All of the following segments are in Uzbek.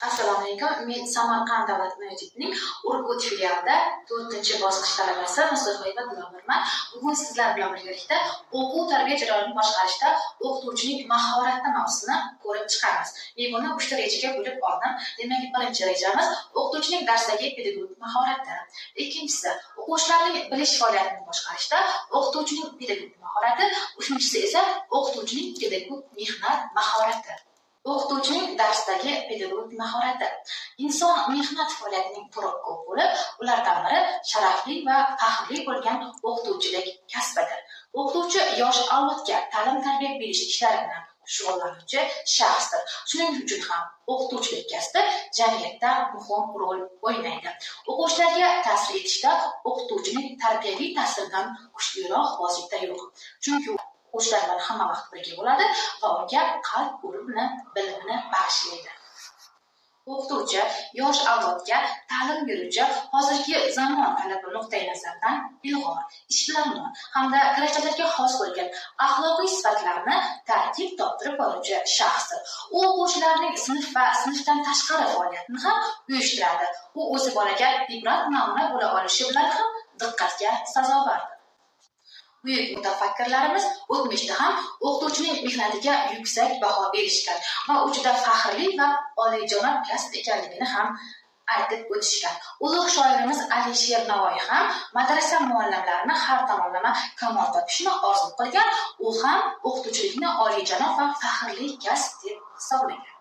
Assalomu alaykum. Men Samarqand davlat universitetining Urgut filialida 4-bosqich talabasi Mustafoyeva Dilovarman. Bugun sizlar bilan birgalikda o'quv tarbiya jarayonini boshqarishda o'qituvchining mahorati mavzusini ko'rib chiqamiz. Men buni 3 ta rejaga bo'lib oldim. Demak, birinchi rejamiz o'qituvchining darsdagi pedagogik mahorati. Ikkinchisi, o'quvchilarning bilish faoliyatini boshqarishda o'qituvchining pedagogik mahorati. Uchinchisi esa o'qituvchining pedagogik mehnat mahorati. O'qituvchining darsdagi pedagogik mahorati. Inson mehnat faoliyatining turi ko'p bo'lib, ulardan biri sharafli va faxrli bo'lgan o'qituvchilik kasbidir. O'qituvchi yosh avlodga ta'lim-tarbiya berish ishlari bilan shug'ullanuvchi shaxsdir. Shuning uchun ham o'qituvchilik kasbi jamiyatda muhim rol o'ynaydi. O'quvchilarga ta'sir etishda o'qituvchining tarbiyaviy ta'siridan kuchliroq vosita yo'q. Chunki o'quvchilar bilan hamma vaqt birga bo'ladi va unga qalb urimini, bilimini bag'ishlaydi. O'qituvchi yosh avlodga ta'lim beruvchi hozirgi zamon talabi nuqtai nazaridan ilg'or, ishbilarmon hamda kelajaklarga xos bo'lgan axloqiy sifatlarni tarkib toptirib boruvchi shaxsdir. U o'quvchilarning sinf va sinfdan tashqari faoliyatini ham uyushtiradi. U o'zi bolaga ibrat namuna bo'la olishi bilan ham diqqatga sazovordir. Buyuk mutafakkirlarimiz o'tmishda ham o'qituvchining mehnatiga yuksak baho berishgan va u juda faxrli va oliyjanob kasb ekanligini ham aytib o'tishgan. Ulug' shoirimiz Alisher Navoiy ham madrasa muallimlarini har tomonlama kamol topishini orzu qilgan, u ham o'qituvchilikni oliyjanob va faxrli kasb deb hisoblagan.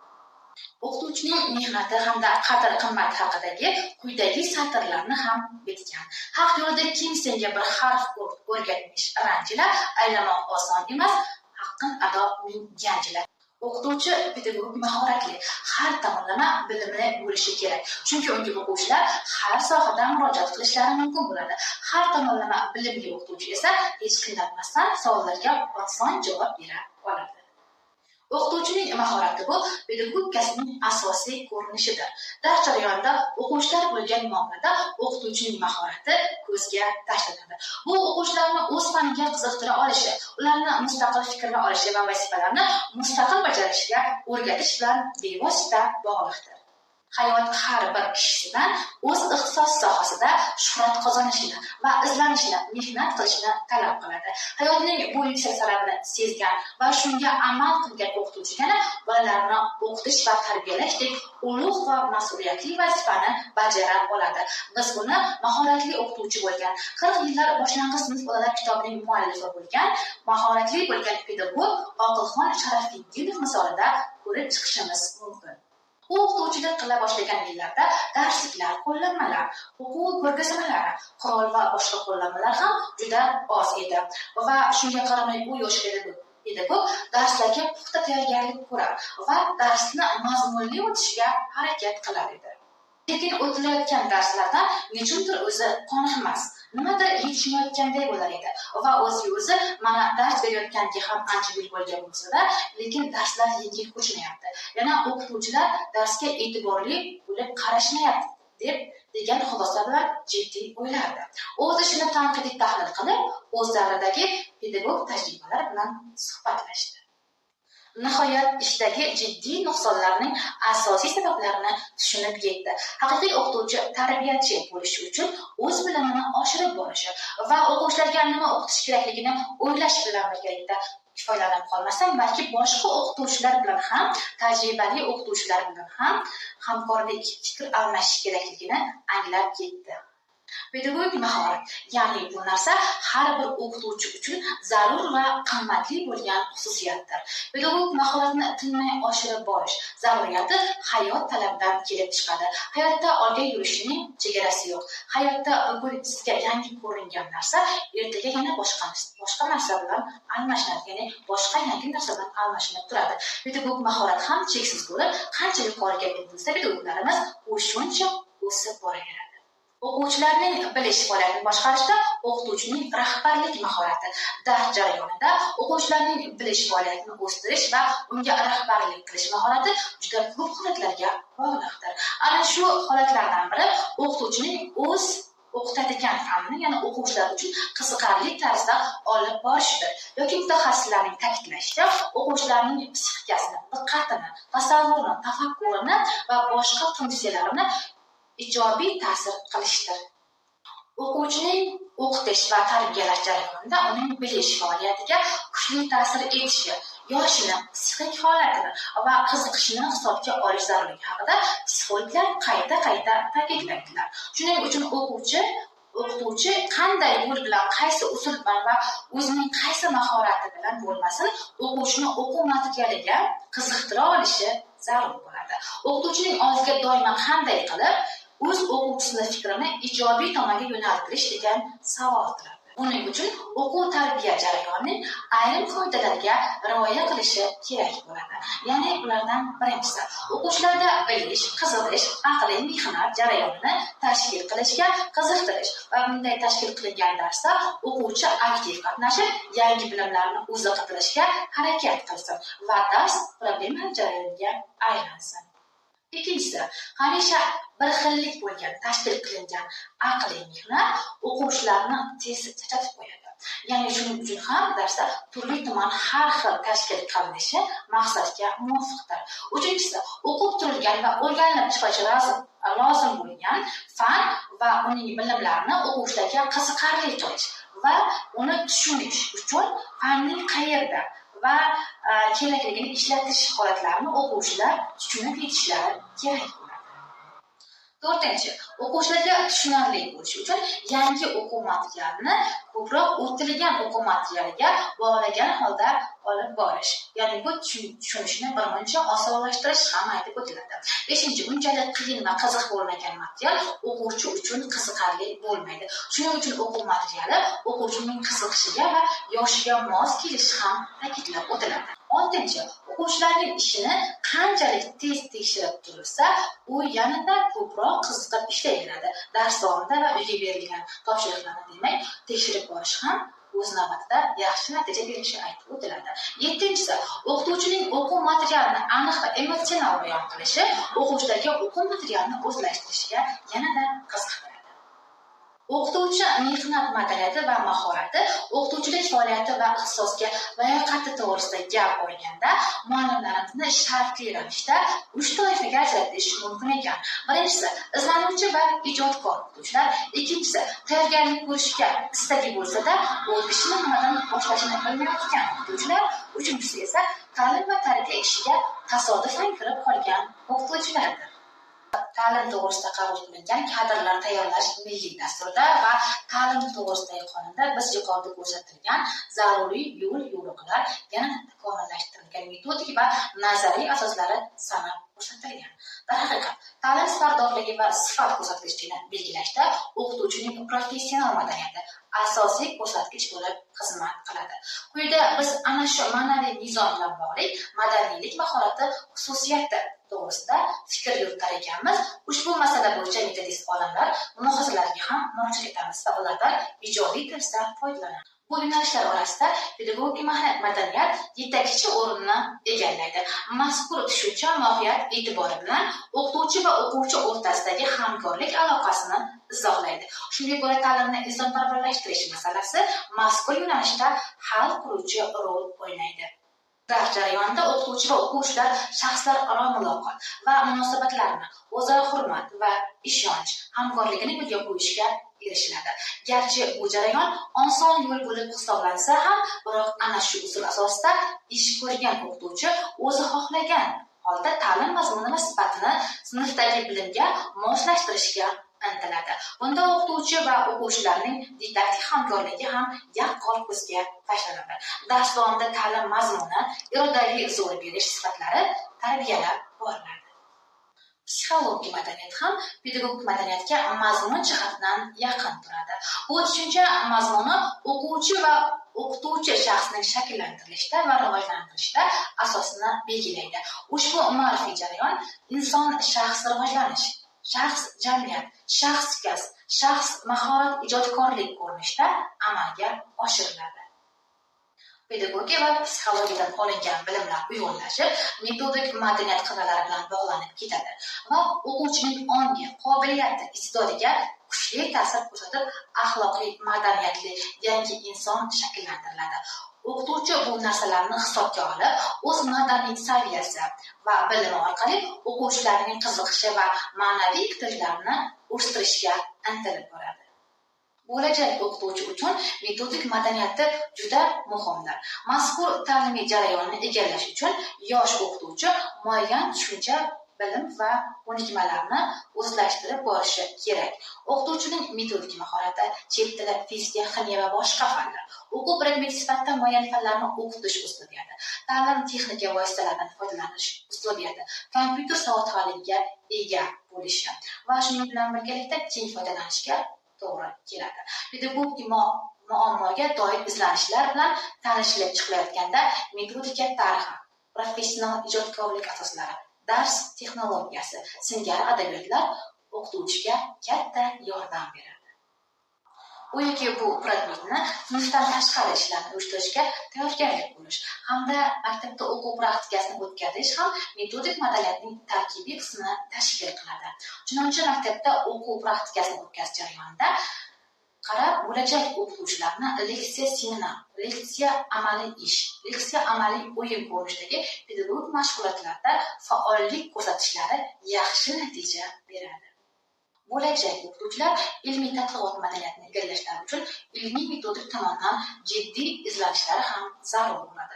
O'qituvchining mehnati hamda qadr-qimmati haqidagi quyidagi satrlarni ham bitgan. Haq yo'lida kim senga bir harf o'rgatmish ranjila, aylamoq oson emas, haqqin ado ming ganjila. O'qituvchi pedagogik mahoratli, har tomonlama bilimli bo'lishi kerak. Chunki unga o'quvchilar har sohada murojaat qilishlari mumkin bo'ladi. Har tomonlama bilimli o'qituvchi esa hech qiynalmasdan savollarga oson javob bera oladi. O'qituvchining mahorati bu pedagogik kasbning asosiy ko'rinishidir. Dars jarayonida o'quvchilar bo'lgan muomalada o'qituvchining mahorati ko'zga tashlanadi. Bu o'quvchilarni o'z faniga qiziqtira olishi, ularni mustaqil fikrlay olishi va vazifalarni mustaqil bajarishga o'rgatish bilan bevosita bog'liqdir. Hayot har bir kishisidan o'z ixtisos sohasida shuhrat qozonishini va izlanishini, mehnat qilishini talab qiladi. Hayotning bu yuksak talabini sezgan va shunga amal qilgan o'qituvchigina bolalarni o'qitish va tarbiyalashdek ulug' va mas'uliyatli vazifani bajara oladi. Biz buni mahoratli o'qituvchi bo'lgan, 40 yillar boshlang'ich sinf bolalar kitobining muallifi bo'lgan, mahoratli bo'lgan pedagog Oqilxon Sharafiddinov misolida ko'rib chiqishimiz mumkin. U o'qituvchilik qila boshlagan yillarda darsliklar, qo'llanmalar, o'quv ko'rgazmalari, qurol va boshqa qo'llanmalar ham juda oz edi. Va shunga qaramay u yosh pedagog darslarga puxta tayyorgarlik ko'rar va darsni mazmunli o'tishga harakat qilar edi. Lekin o'tilayotgan darslardan nechundir o'zi qoniqmas, nimadir yetishmayotganday bo'lar edi va o'ziga o'zi mana dars berayotganiga ham ancha yil bo'lgan bo'lsa-da, lekin darslar yengil ko'chmayapti. Yana o'qituvchilar darsga e'tiborli bo'lib qarashmayapti deb degan xulosa bilan jiddiy o'ylardi. O'z ishini tanqidiy tahlil qilib, o'z davridagi pedagog tajribalar bilan suhbatlashdi. Nihoyat ishdagi jiddiy nuqsonlarning asosiy sabablarini tushunib yetdi. Haqiqiy o'qituvchi tarbiyachi bo'lishi uchun o'z bilimini oshirib borishi va o'quvchilarga nima o'qitish kerakligini o'ylash bilan birgalikda kifoyalanib qolmasdan, balki boshqa o'qituvchilar bilan ham, tajribali o'qituvchilar bilan ham hamkorlik, fikr almashish kerakligini anglab yetdi. Pedagogik mahorat, ya'ni bu narsa har bir o'qituvchi uchun zarur va qimmatli bo'lgan xususiyatdir. Pedagogik mahoratni tinmay oshirib borish zaruriyati hayot talabidan kelib chiqadi. Hayotda olga yurishning chegarasi yo'q. Hayotda bugun sizga yangi ko'ringan narsa ertaga yana boshqa narsa bilan almashinadi, ya'ni boshqa yangi narsa bilan almashinib turadi. Pedagogik mahorat ham cheksiz bo'lib, qancha yuqoriga intilsa pedagoglarimiz u shuncha o'sib boraveradi. O'quvchilarning bilish faoliyatini boshqarishda o'qituvchining rahbarlik mahorati. Dars jarayonida o'quvchilarning bilish faoliyatini o'stirish va unga rahbarlik qilish mahorati juda ko'p holatlarga bog'liqdir. Ana shu holatlardan biri o'qituvchining o'z o'qitayotgan o'qitadigan fanni, ya'ni o'quvchilar uchun qiziqarli tarzda olib borishidir. Yoki mutaxassislarning ta'kidlashicha, o'quvchilarning psixikasini, diqqatini, tasavvurini, tafakkurini va boshqa funksiyalarini ijobiy ta'sir qilishdir. O'quvchining o'qitish va tarbiyalash jarayonida uning bilish faoliyatiga kuchli ta'sir etishi, yoshini, psixik holatini va qiziqishini hisobga olish zarurligi haqida psixologlar qayta-qayta ta'kidlaydilar. Shuning uchun o'qituvchi qanday yo'l bilan, qaysi usul bilan va o'zining qaysi mahorati bilan bo'lmasin, o'quvchini o'quv materialiga qiziqtira olishi zarur bo'ladi. O'qituvchining oldiga doimo qanday qilib o'z o'quvchisini fikrini ijobiy tomonga yo'naltirish degan savol turadi. Buning uchun o'quv tarbiya jarayonining ayrim qoidalarga rioya qilishi kerak bo'ladi. Ya'ni ulardan birinchisi, o'quvchilarda bilish, qiziqish, aqliy mehnat jarayonini tashkil qilishga qiziqtirish va bunday tashkil qilingan darsda o'quvchi aktiv qatnashib, yangi bilimlarni o'zi qidirishga harakat qilsin va dars problema jarayoniga aylansin. Ikkinchisi, hamisha bir xillik bo'lgan, tashkil qilingan aqliy mehnat o'quvchilarni tez chachatib qo'yadi. Ya'ni shuning uchun ham darsda turli tuman har xil tashkil qilinishi maqsadga muvofiqdir. Uchinchisi, o'qib turilgan va o'rganilib chiqilishi lozim bo'lgan fan va uning bilimlarini o'quvchilarga qiziqarli qilish va uni tushunish uchun fanning qayerda va kerakligini ishlatish holatlarini o'quvchilar tushunib yetishlari kerak bo'ladi. To'rtinchi, o'quvchilarga tushunarli bo'lishi uchun yangi o'quv materialini ko'proq o'tilgan o'quv materialiga bog'lagan holda olib borish, ya'ni bu tushunishni birmuncha osonlashtirish ham aytib o'tiladi. Beshinchi, unchalik qiyin va qiziq bo'lmagan material o'quvchi uchun qiziqarli bo'lmaydi. Shuning uchun o'quv materiali o'quvchining qiziqishiga va yoshiga mos kelishi ham ta'kidlab o'tiladi. Oltinchi, o'quvchilarning ishini qanchalik tez tekshirib turilsa, u yanada ko'proq qiziqib ishlayveradi. Dars davomida va uyga berilgan topshiriqlarni demak tekshirib borish ham o'z navbatida yaxshi natija berishi aytib o'tiladi. Yettinchisi, o'qituvchining o'quv materialini aniq va emotsional bayon qilishi o'quvchilarga o'quv materialini o'zlashtirishga yanada qiziqtiradi. O'qituvchi mehnat madaniyati va mahorati, o'qituvchilik faoliyati va ixtisosga layoqati to'g'risida gap borganda muallimlarimizni shartli ravishda 3 toifaga ajratish mumkin ekan. Birinchisi, izlanuvchi va ijodkor o'qituvchilar. Ikkinchisi, tayyorgarlik ko'rishga istagi bo'lsa-da, o'z ishini nimadan boshlashini bilmayotgan o'qituvchilar. Uchinchisi esa ta'lim va tarbiya ishiga tasodifan kirib qolgan o'qituvchilardir. Ta'lim to'g'risida qabul qilingan kadrlar tayyorlash milliy dasturida va ta'lim to'g'risidagi qonunda biz yuqorida ko'rsatilgan zaruriy yo'l yo'riqlar yana takomillashtirilgan metodik va nazariy asoslari sanab ko'rsatilgan. Darhaqiqat, ta'lim sifat va sifat ko'rsatkichini belgilashda o'qituvchining professional madaniyati asosiy ko'rsatkich bo'lib xizmat qiladi. Quyida biz ana shu ma'naviy nizom bilan bog'liq madaniylik mahorati xususiyati to'g'risida fikr yuritar ekanmiz. Ushbu masala bo'yicha metodist olimlar mulohazalarga ham murojaat etamiz va ulardan ijodiy tarzda foydalanamiz. Bu yo'nalishlar orasida pedagogik madaniyat yetakchi o'rinni egallaydi. Mazkur tushuncha mohiyat e'tibori bilan o'qituvchi va o'quvchi o'rtasidagi hamkorlik aloqasini izohlaydi. Shunga ko'ra ta'limni insonparvarlashtirish masalasi mazkur yo'nalishda hal qiluvchi rol o'ynaydi. Dars jarayonida o'qituvchi va o'quvchilar shaxslararo muloqot va munosabatlarni, o'zaro hurmat va ishonch hamkorligini yo'lga qo'yishga erishiladi. Garchi bu jarayon oson yo'l bo'lib hisoblansa ham, biroq ana shu usul asosida ish ko'rgan o'qituvchi o'zi xohlagan holda ta'lim mazmuni va sifatini sinfdagi bilimga moslashtirishga intiladi. Bunda o'qituvchi va o'quvchilarning didaktik hamkorligi ham yaqqol ko'zga tashlanadi. Dars davomida ta'lim mazmuni, irodaviy zo'r berish sifatlari tarbiyalab boriladi. Psixologik madaniyat ham pedagogik madaniyatga mazmun jihatidan yaqin turadi. Bu tushuncha mazmuni o'quvchi va o'qituvchi shaxsning shakllantirilishida va rivojlantirishda asosini belgilaydi. Ushbu ma'rifiy jarayon inson shaxs rivojlanish, shaxs jamiyat, shaxs kasb, shaxs mahorat ijodkorlik ko'rinishida amalga oshiriladi. Pedagogiya va psixologiyadan olingan bilimlar uyg'unlashib, metodik madaniyat qirralari bilan bog'lanib ketadi va o'quvchining ongi, qobiliyati, iste'dodiga kuchli ta'sir ko'rsatib, axloqiy, madaniyatli yangi inson shakllantiriladi. O'qituvchi bu narsalarni hisobga olib, o'z madaniy saviyasi va bilimi orqali o'quvchilarning qiziqishi va ma'naviy ehtiyojlarini o'stirishga intilib boradi. Bo'lajak o'qituvchi uchun metodik madaniyati juda muhimdir. Mazkur ta'limiy jarayonni egallash uchun yosh o'qituvchi muayyan tushuncha, bilim va ko'nikmalarni o'zlashtirib borishi kerak. O'qituvchining metodik mahorati chet tili, fizika, ximiya va boshqa fanlar, o'quv predmeti sifatida muayyan fanlarni o'qitish uslubiyati, ta'lim texnika vositalaridan foydalanish uslubiyati, kompyuter savodxonligiga ega bo'lishi va shuning bilan birgalikda keng foydalanishga to'g'ri keladi. Pedagogik muammoga doir izlanishlar bilan tanishilib chiqilayotganda metodika tarixi, professional ijodkorlik asoslari, dars texnologiyasi singari adabiyotlar o'qituvchiga katta yordam beradi. U yoki bu predmetni sinfdan tashqari ishlarni uyushtirishga tayyorgarlik ko'rish hamda maktabda o'quv praktikasini o'tkazish ham metodik madaniyatning tarkibiy qismini tashkil qiladi. Chunonchi, maktabda o'quv praktikasini o'tkazish jarayonida qarab bo'lajak o'qituvchilarni leksiya seminar, leksiya amaliy ish, leksiya amaliy o'yin ko'rinishidagi pedagogik mashg'ulotlarda faollik ko'rsatishlari yaxshi natija beradi. Bo'lajak o'qituvchilar ilmiy tadqiqot madaniyatini egallashlari uchun ilmiy metodik tomondan jiddiy izlanishlari ham zarur bo'ladi.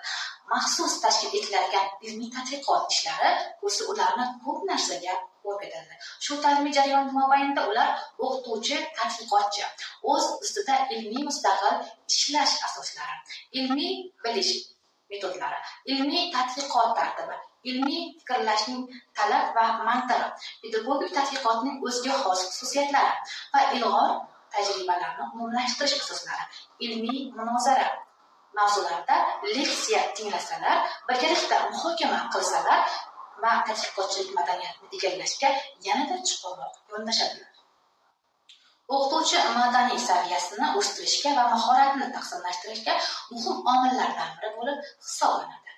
Maxsus tashkil etiladigan ilmiy tadqiqot ishlari kursi ularni ko'p narsaga o'rgatadi. Shu ta'limiy jarayon mobaynida ular o'qituvchi, tadqiqotchi, o'z ustida ilmiy mustaqil ishlash asoslari, ilmiy bilish metodlari, ilmiy tadqiqot tartibi, ilmiy fikrlashning talab va mantig'i, pedagogik tadqiqotning o'ziga xos xususiyatlari va ilg'or tajribalarni umumlashtirish asoslari, ilmiy munozara mavzularida leksiya tinglasalar, birgalikda muhokama qilsalar va tadqiqotchilik madaniyatini egallashga yanada chuqurroq yondashadilar. O'qituvchi madaniy saviyasini o'stirishga va mahoratini taqsimlashtirishga muhim omillardan biri bo'lib hisoblanadi.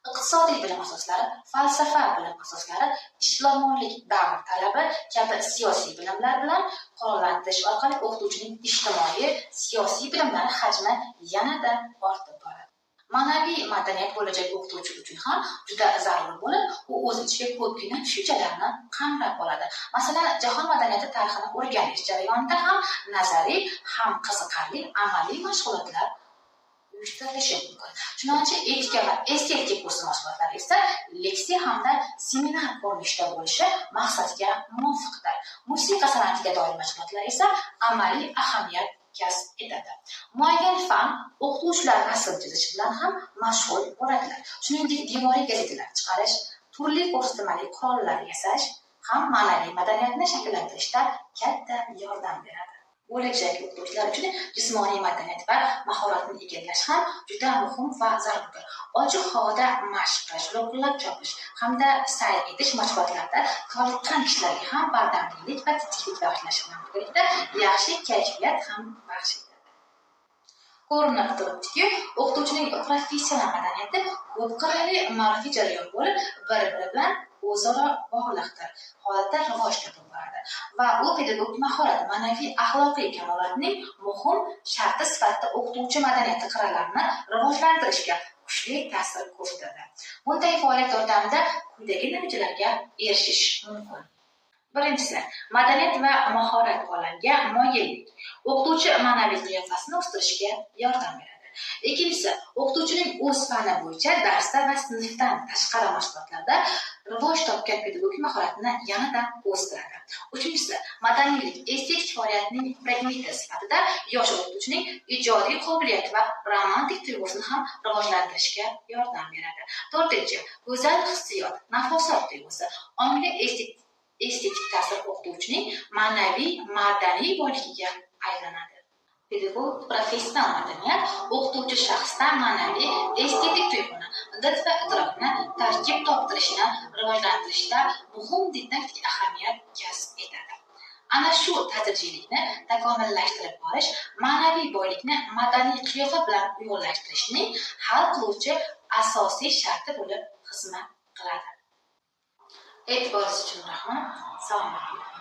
Iqtisodiy bilim asoslari, falsafa bilim asoslari, ishbilarmonlik davr talabi kabi siyosiy bilimlar bilan qurollantirish orqali o'qituvchining ijtimoiy, siyosiy bilimlari hajmi yanada ortib boradi. Ma'naviy madaniyat bo'lajak o'qituvchi uchun ham juda zarur bo'lib, u o'z ichiga ko'pgina tushunchalarni qamrab oladi. Masalan, jahon madaniyati tarixini o'rganish jarayonida ham nazariy, ham qiziqarli amaliy mashg'ulotlar uyushtirilishi mumkin. Chunonchi, etika va estetika kursi mashg'ulotlari esa leksiya hamda seminar ko'rinishida bo'lishi maqsadga muvofiqdir. Musiqa san'atiga doir mashg'ulotlar esa amaliy ahamiyat kasb etadi. Muayyan fan o'qituvchilar rasm chizish bilan ham mashg'ul bo'ladilar. Shuningdek, devoriy gazetalar chiqarish, turli ko'rsatmali qurollar yasash ham ma'naviy madaniyatni shakllantirishda katta yordam beradi. Bo'lajak o'qituvchilar uchun jismoniy madaniyat va mahoratni egallash ham juda muhim va zarurdir. Ochiq havoda mashq qilish, lo'qillab chopish hamda sayr etish mashg'ulotlarida toliqqan kishilarga ham bardamlik va tetiklik bag'ishlashi bilan birgalikda yaxshi kayfiyat ham baxsh etadi. Ko'rinib turibdiki, o'qituvchining professional madaniyati ko'p qirrali ma'rifiy jarayon bo'lib, bir-biri bilan o'zaro bog'liqdir, holatda rivoj topib boradi va u pedagogik mahorat, ma'naviy axloqiy kamolotning muhim sharti sifatida o'qituvchi madaniyati qirralarini rivojlantirishga kuchli ta'sir ko'rsatadi. Bunday faoliyat yordamida quyidagi natijalarga erishish mumkin. Birinchisi, madaniyat va mahorat olamga moyillik. O'qituvchi ma'naviy qiyofasini o'stirishga yordam beradi. Ikkinchisi, o'qituvchining o'z fani bo'yicha darsda va sinfdan tashqari mashg'ulotlarda rivoj topgan pedagogik mahoratini yanada o'stiradi. Uchinchisi, madaniylik estetik faoliyatning predmeti sifatida yosh o'qituvchining ijodiy qobiliyati va romantik tuyg'usini ham rivojlantirishga yordam beradi. To'rtinchi, go'zal hissiyot, nafosat tuyg'usi, ongli estetik ta'sir o'qituvchining ma'naviy, madaniy boyligiga aylanadi. Pedagog professional madaniyat o'qituvchi shaxsda ma'naviy estetik tuyg'uni, did va idrokni tarkib toptirishni rivojlantirishda muhim didaktik ahamiyat kasb etadi. Ana shu tadrijiylikni takomillashtirib borish, ma'naviy boylikni madaniy qiyofa bilan uyg'unlashtirishning hal qiluvchi asosiy sharti bo'lib xizmat qiladi. E'tiboringiz uchun rahmat. Salomat bo'ling.